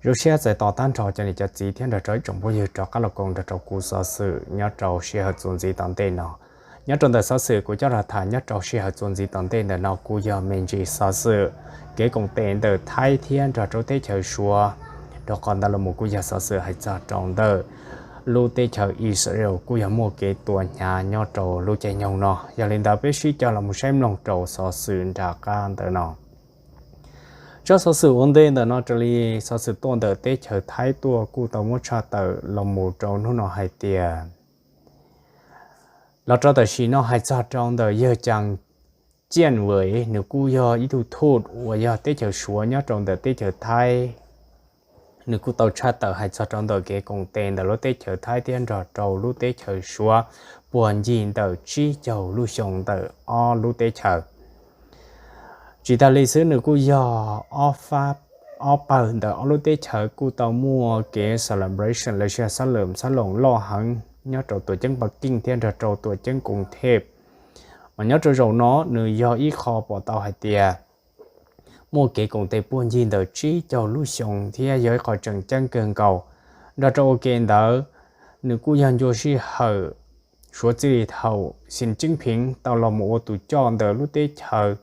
Zoo siab txais tos tag nrho cov niam cov txiv thiab nrog rau ib tsoom phooj ywg rov qab los koom nrog rau kuv xov xwm nyob rau sij hawm txuas ntxiv tom ntej no. Nyob rau ntawm xov xwm kuv coj los tham nyob rau sij hawm txuas ntxiv tom ntej ntawm no kuj yog me ntsis xov xwm kev koom tes ntawm Thaib thiab nrog rau teb chaws Suav. Rau qhov ntawd los mus kuj yog xov xwm hais txog rau ntawm lub teb chaws Israel kuj yog muaj kev tua hnyav nyob rau lub caij nyoog no. Yog li ntawd peb sib cog los mus saib mloog rau xov xwm nram qab ntawm no. Tsob xov xwm ua ntej ntawm no raws li xov xwm tuaj ntawm teb chaws Thaib tuaj kuj tau muab tshaj tawm los mus rau hnub no hais tias, los rau tam sim no hais txog rau ntawm yawg Cas Ciaj Vem, nws kuj yog ib tug thum uas yog teb chaws Suav nyob rau ntawm teb chaws Thaib. Nws kuj tau tshaj tawm hais txog rau ntawm kev koom tes ntawm lub teb chaws Thaib thiab nrog rau lub teb chaws Suav puag ncig ntawm tsib caug lub xyoo ntawm ob lub teb chaws. Tsis tas li xwb nws kuj yog ob pawg ntawm ob lub teb chaws kuj tau muaj kev celebration los sis xab lwm xab loos loj heev nyob rau tuam ceeb Pas Keej thiab nrog rau tuam ceeb Koos Thej. Mas nyob rau zaum no nws yog ib qho pom tau hais tias muaj kev koom tes puag ncig ntawm tsib caug lub xyoo thiab yog ib qho tseem ceeb kawg nkaus. Nrog rau ua ke ntawd, nws kuj yog ncua sij hawm suav txij li thaum Xi Jinping tau los mus ua tus coj ntawm lub teb chaws,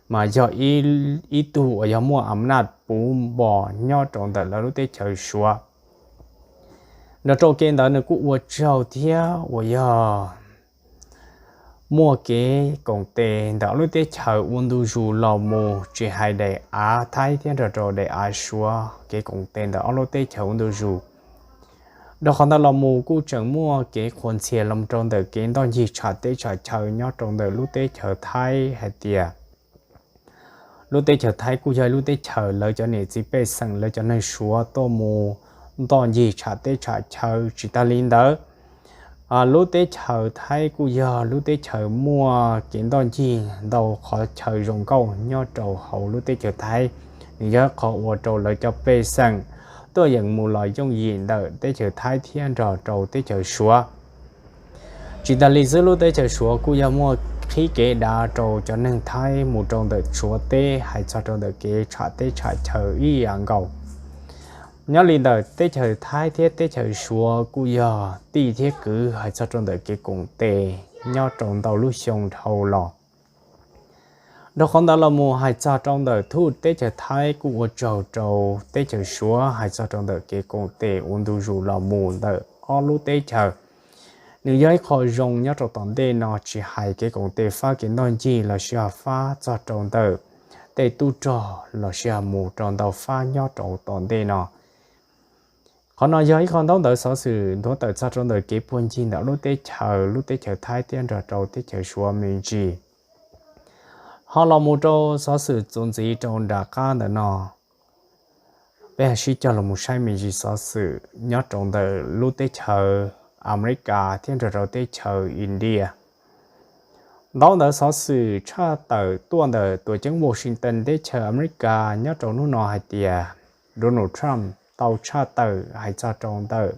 mas yog ib tug uas yog muaj am naj puv npo nyob rau ntawm lawv lub teb chaws Suav. Nrog rau ua ke ntawd nws kuj ua tsaug thiab uas yog muaj kev koom tes ntawm ob lub teb chaws ua ntu zus los mus tsis hais daim av Thaib thiab nrog rau daim av Suav, kev koom tes ntawm ob lub teb chaws ua ntu zus. Rau qhov ntawd los mus kuj tseem muaj kev qhuas ntxhias los rau ntawm kev ntoj ncig tsham teb tsham chaw nyob rau ntawm lub teb chaws Thaib hais tias lub teb chaws Thaib kuj yog lub teb chaws lawv cov niam txiv pej xeem lawv cov neeg Suav tuaj mus ntoj ncig tsham teb tsham chaw. Tsis tas li ntawd, lub teb chaws Thaib kuj yog lub teb chaws muaj kev ntoj ncig ntau qhov chaw zoo nkauj nyob rau hauv lub teb chaws Thaib. Nws yog qhov ua rau lawv cov pej xeem tuaj yeem mus los yooj yim ntawm teb chaws Thaib thiab nrog rau teb chaws Suav. Tsis tas li xwb lub teb chaws Suav kuj yog muaj qhib kev dav rau cov neeg Thaib mus rau ntawm Suav teb hais txog rau ntawm kev tsham teb tsham chaw ib yam nkaus. Nyob li ntawm teb chaws Thaib thiab teb chaws Suav kuj yog tij thiab kwv hais txog rau ntawm kev koom tes nyob rau ntau lub xyoo dhau los. Rau qhov ntawd los mus hais txog rau ntawm thuj teb chaws Thaib kuj ua tsaug rau teb chaws Suav hais txog rau ntawm kev koom tes ua ntu zus los mus ntawm ob lub teb chaws. Nws yog ib qho zoo nyob rau tom ntej no tsis hais kev koom tes fab kev ntoj ncig los sis fab txog rau ntawm tej tub rog los sis mus rau ntau fab nyob rau tom ntej no. Qhov no yog ib qho ntaub ntawv xov xwm nthuav tawm txog rau ntawm kev puag ncig ntawm lub teb chaws, lub teb chaws Thaib thiab nrog rau teb chaws Suav me ntsis. Ho los mus rau xov xwm txuas ntxiv rau nram qab ntawm no, peb sib cog los mus saib me ntsis xov xwm nyob rau ntawm lub teb chaws Amelikas thiab nrog rau teb chaws India. Ntaub ntawv xov xwm tshaj tawm tuaj ntawm tuam ceeb Washington teb chaws Amelikas nyob rau hnub no hais tias Donald Trump tau tshaj tawm hais txog rau ntawm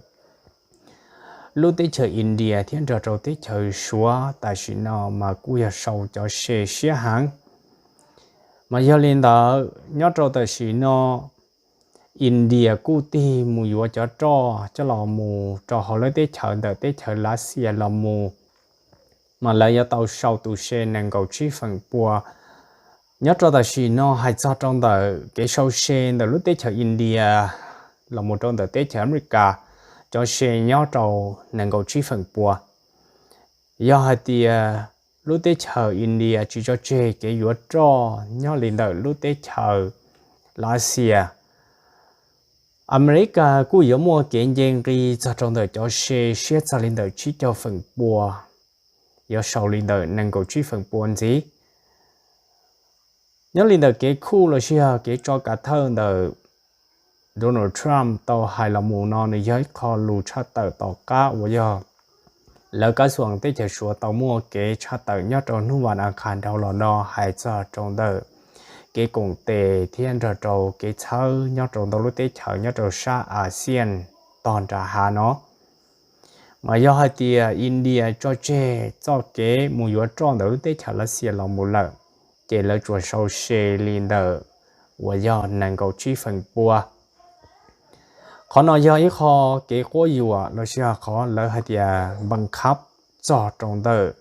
lub teb chaws India thiab nrog rau teb chaws Suav tam sim no mas kuj yog sau cov se siab heev. Mas yog li ntawd nyob rau tam sim no India kuj tig mus yuav cov roj coj los mus rau hauv lawv teb chaws ntawm teb chaws Lav Xias los mus, mas lawv yuav tau sau tus se nees nkaum tsib feem pua. Nyob rau tam sim no hais txog rau ntawm kev sau se ntawm lub teb chaws India los mus rau ntawm teb chaws Amelikas, cov se nyob rau nees nkaum tsib feem pua. Yog hais tias lub teb chaws India tsis tso tseg kev yuav roj nyob li ntawm lub teb chaws Lav Xias, Amelikas kuj yuav muaj kev nce nqi txog rau ntawm cov se siab txog li ntawm tsib caug feem pua, yuav sau li ntawm nees nkaum tsib feem pua ntxiv. Nyob li ntawm kev khuj los sis yog kev tso kav thawj ntawm Donald Trump tau hais los mus no nws yog ib qho lus tshaj tawm tom qab uas yog lawv kab xuam teb chaws Suav tau muaj kev tshaj tawm nyob rau hnub vas as khas dhau los no hais txog rau ntawm kev koom tes thiab nrog rau kev txhawb nyob rau ntau lub teb chaws nyob rau sab Asean tog nram hav no. Mas yog hais tias India tso tseg txoj kev mus yuav roj ntawm lub teb chaws Lav Xias los mus lawm, ces lawv tsuas sau se li ntawm uas yog nees nkaum tsib feem pua. Qhov no yog ib qho kev quab yuam los sis yog qhov lawv hais tias npees khab txog rau ntawm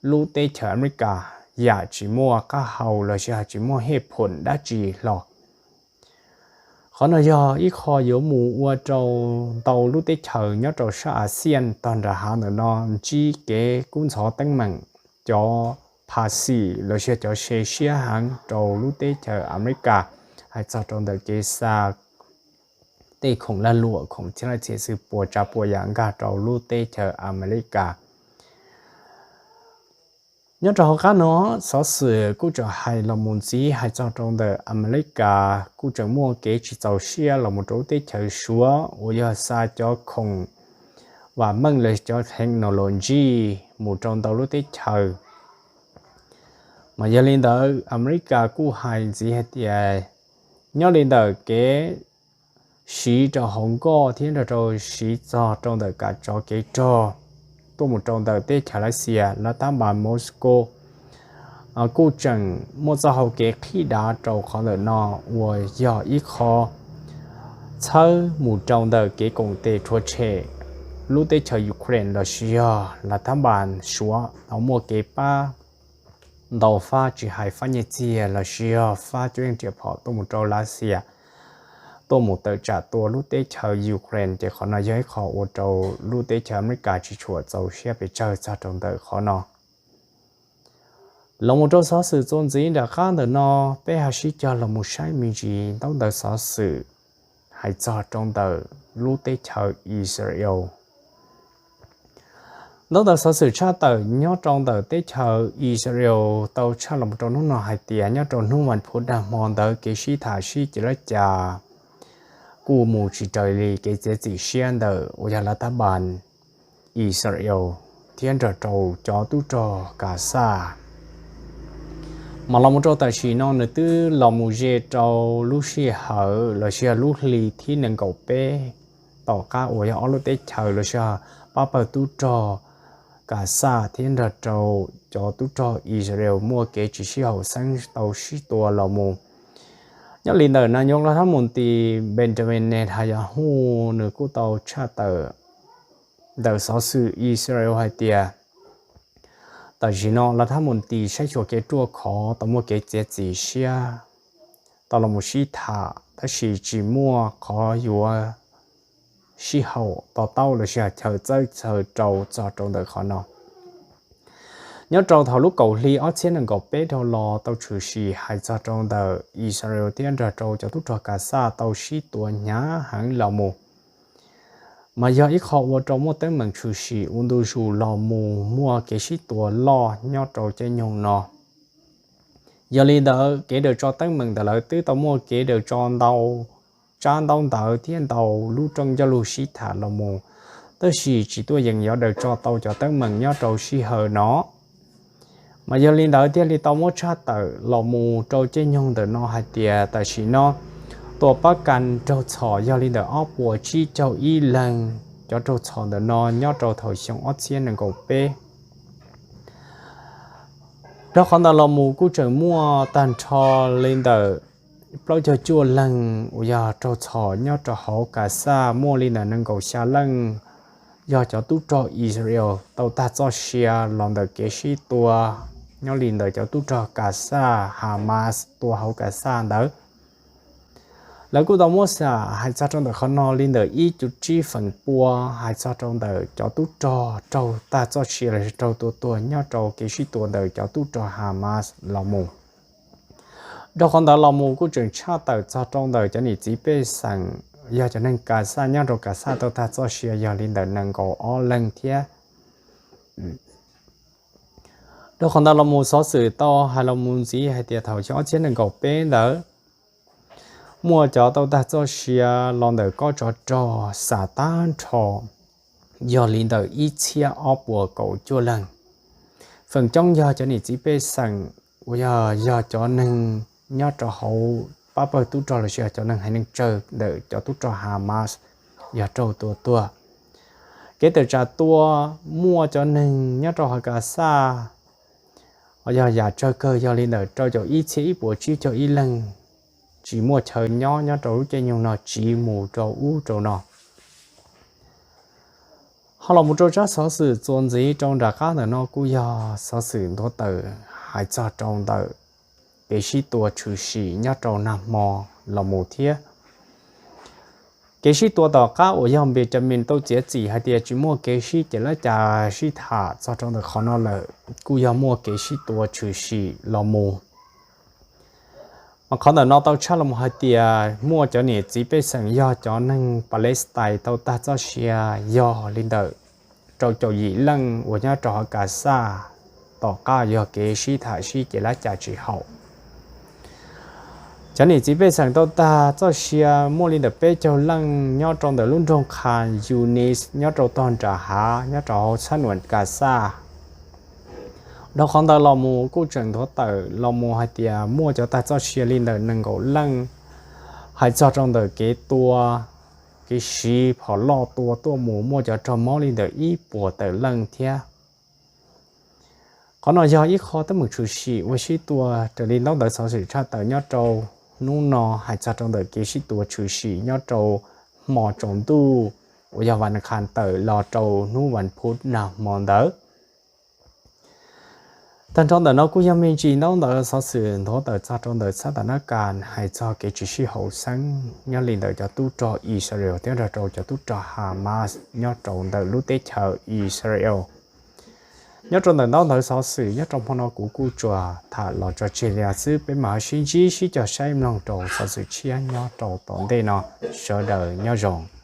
lub teb chaws Amelikas yam tsis muaj qab hau los sis yog tsis muaj hej phoom dab tsi hlo. Qhov no yog ib qho yuav mus ua rau ntau lub teb chaws nyob rau sab Axias tog nram hav ntawm no ntsib kev kub ntxhov teeb meem, cov pha xim los sis yog cov se siab heev rau lub teb chaws Amelikas, hais txog rau ntawm kev xa tej khoom lag luam, khoom txhiab laj txhiab xwm puas tsav puas yam nkag rau lub teb chaws Amelikas. Nyob rau hauv qab no, xov xwm kuj tseem hais los mus ntxiv hais txog rau ntawm Amelikas kuj tseem muaj kev tsis txaus siab los mus rau lub teb chaws Suav uas yog xa cov khoom vam meej los cov technology mus rau ntau lub teb chaws. Mas yog li ntawd, Amelikas kuj hais ntxiv hais tias nyob li ntawm kev siv rau hauv nkoj thiab nrog rau siv txog rau ntawm kav tsov kev rog tuaj mus rau ntawm teb chaws Lav Xias, lav thab npas Moscow kuj tseem muaj txoj hau kev qhib dav rau qhov ntawm no uas yog ib qho txhawb mus rau ntawm kev koom tes rhuav tshem lub teb chaws Ukraine los sis yog lav thab npas Suav tau muaj kev pab ntau fab tsis hais fab nyiaj txiag los sis yog fab cuab yeej riam phom tuaj mus rau Lav Xias, tuaj mus tawm tsam tua lub teb chaws Ukraine, ces qhov no yog ib qho ua rau lub teb chaws Amelikas tsis tshua txaus siab pes tsawg txog rau ntawm qhov no. Los mus rau xov xwm txuas ntxiv nram qab ntawm no, peb ho sib cog los mus saib me ntsis ntaub ntawv xov xwm hais txog rau ntawm lub teb chaws Israel. Ntaub ntawv xov xwm tshaj tawm nyob rau ntawm teb chaws Israel tau tshaj los rau hnub no hais tias nyob rau hnub vas phuv dag hmo ntawd kev sib tham sib ceg lab cas kuj mus tsis raws li kev txiav txim siab ntawm uas yog lav thab npas Israel thiab nrog rau cov tub rog Kaxaj. Mas los mus rau tam sim no nws twb los mus ze rau lub sij hawm los sis yog lub hli thib nees nkaum peb tom qab uas yog ob lub teb chaws los sis yog pab pawg tub rog Kaxaj thiab nrog rau cov tub rog Israel muaj kev tsis sib haum xeeb tau sib tua los mus. Nyob li ntawm nas nyos lav thab mus tis Benjamin Netanyahu nws kuj tau tshaj tawm ntawm xov xwm Israel hais tias tam sim no lav thab mus tis saib xyuas kev ruaj khov tau muaj kev txiav txim siab tau los mus sib tham tab sis tsis muaj qhov yuav sib haum to taub los sis yog chaw txawj chaw rau txog rau ntawm qhov no. Nyob rau thaum lub kaum hli ob txhiab nees nkaum peb dhau los tau tshwm sim hais txog rau ntawm Israel thiab nrog rau cov tub rog Kaxaj tau sib tua hnyav heev los mus, mas yog ib qho ua rau muaj teeb meem tshwm sim ua ntu zus los mus muaj kev sib tua loj nyob rau caij nyoog no. Yog li ntawd kev daws tso teeb meem ntawm lawv twb tau muaj kev daws tso ntau tsab ntaub ntawv thiab ntau lub rooj ncauj lus sib tham los mus, tab sis tsis tuaj yeem yuav daws tso tau cov teeb meem nyob rau sij hawm no. Mas yog li ntawd thiaj li tau muab tshaj tawm los mus rau caij nyoog ntawm no hais tias tam sim no tua pab kas raug txhom yog li ntawm ob puas tsib caug ib leeg cov raug txhom ntawm no nyob rau thaum xyoo ob txhiab nees nkaum peb. Rau qhov ntawd los mus kuj tseem muaj tag nrho li ntawm plaub caug cuaj leeg uas yog raug txhom nyob rau hauv Kaxaj, muaj li ntawm nees nkaum xya leej yog cov tub rog Israel tau tag txoj sia los ntawm kev sib tua nyob li ntawm cov tub rog Kaxaj Hamas tua hauv Kaxaj ntawd. Lawv kuj tau muab xam hais txog rau ntawm qhov no li ntawm ib cum tsib feem pua hais txog rau ntawm cov tub rog raug tag txoj sia los raug tua tuag nyob rau kev sib tua ntawm cov tub rog Hamas los mus. Rau qhov ntawd los mus kuj tseem tshaj tawm txog rau ntawm cov niam txiv pej xeem yog cov neeg Kaxaj nyob rau Kaxaj tau tag txoj sia yog li ntawm nees nkaum ob leeg thiab. Rau qhov ntawd los mus xov xwm tau hais los mus ntxiv hais tias thaum xyoo ob txhiab nees nkaum peb ntawd muaj cov tau tag txoj sia los ntawm kob tsov rog xam tag nrho yog li ntawm ib txhiab ob puas kaum cuaj leeg. Feem coob yog cov niam txiv pej xeem uas yog, yog cov neeg nyob rau hauv pab pawg tub rog los sis yog cov neeg haiv neeg tsawg ntawm cov tub rog Hamas yog raug tua tuag. Kev tawm tsam tua muaj cov neeg nyob rau hauv Kaxaj uas yog yam tsawg kawg yog li ntawm rau caum ib txhiab ib puas tsib caug ib leeg, tsis muaj chaw nyob nyob rau lub caij nyoog no, tsiv mus rau ub rau no. Ho los mus rau tsab xov xwm txuas ntxiv rau nram qab ntawm no kuj yog xov xwm nthuav tawm hais txog rau ntawm kev sib tua tshwm sim nyob rau nag hmo los mus thiab. Kev sib tua tom qab uas yog Benjamin tau txiav txim hais tias tsis muaj kev sib ces lab cas sib tham txog rau ntawm qhov no lawm, kuj yog muaj kev sib tua tshwm sim los mus. Mas qhov ntawm no tau tshaj los mus hais tias muaj cov niam txiv pej xeem yog cov neeg Palestine tau tag txoj sia yog li ntawm rau caum yim leej uas nyob rau hauv Gaza tom qab yog kev sib tham sib ces lab cas tsis haum. Cov niam txiv pej xeem tau tag txoj sia muaj li ntawm peb caug leej nyob rau ntawm lub nroog Khan Yunis nyob rau tog nram hav nyob rau hauv sab nuam Gaza. Dhau qhov ntawd los mus kuj tseem nthuav tawm los mus hais tias muaj cov tag txoj sia li ntawm nees nkaum leej, hais txog rau ntawm kev tua, kev siv phom loj tua tuaj mus muaj cov raug mob li ntawm ib puas tawm leej thiab. Qhov no yog ib qho teeb meem tshwm sim uas sib tua raws li ntaub ntawv xov xwm tshaj tawm nyob rau hnub no hais txog rau ntawm kev sib tua tshwm sim nyob rau hmo tsaus ntuj uas yog vas khas tawm los rau hnub vas phuv nag hmo ntawd. Tag nrho ntawm no kuj yog me ntsis ntaub ntawv xov xwm nthuav tawm txog rau ntawm xab ta nab kas hais txog kev tsis sib haum xeeb nyob li ntawm cov tub rog Israel thiab nrog rau cov tub rog Hamas nyob rau ntawm lub teb chaws Israel. Nyob rau ntawm ntaub ntawv xov xwm nyob rau hmo no kuv kuj tsuas tham los tso tseg li no xwb, peb mam ho sib ntsib sib cog saib mloog rau xov xwm tshiab nyob rau tom ntej no. Sawv daws nyob zoo.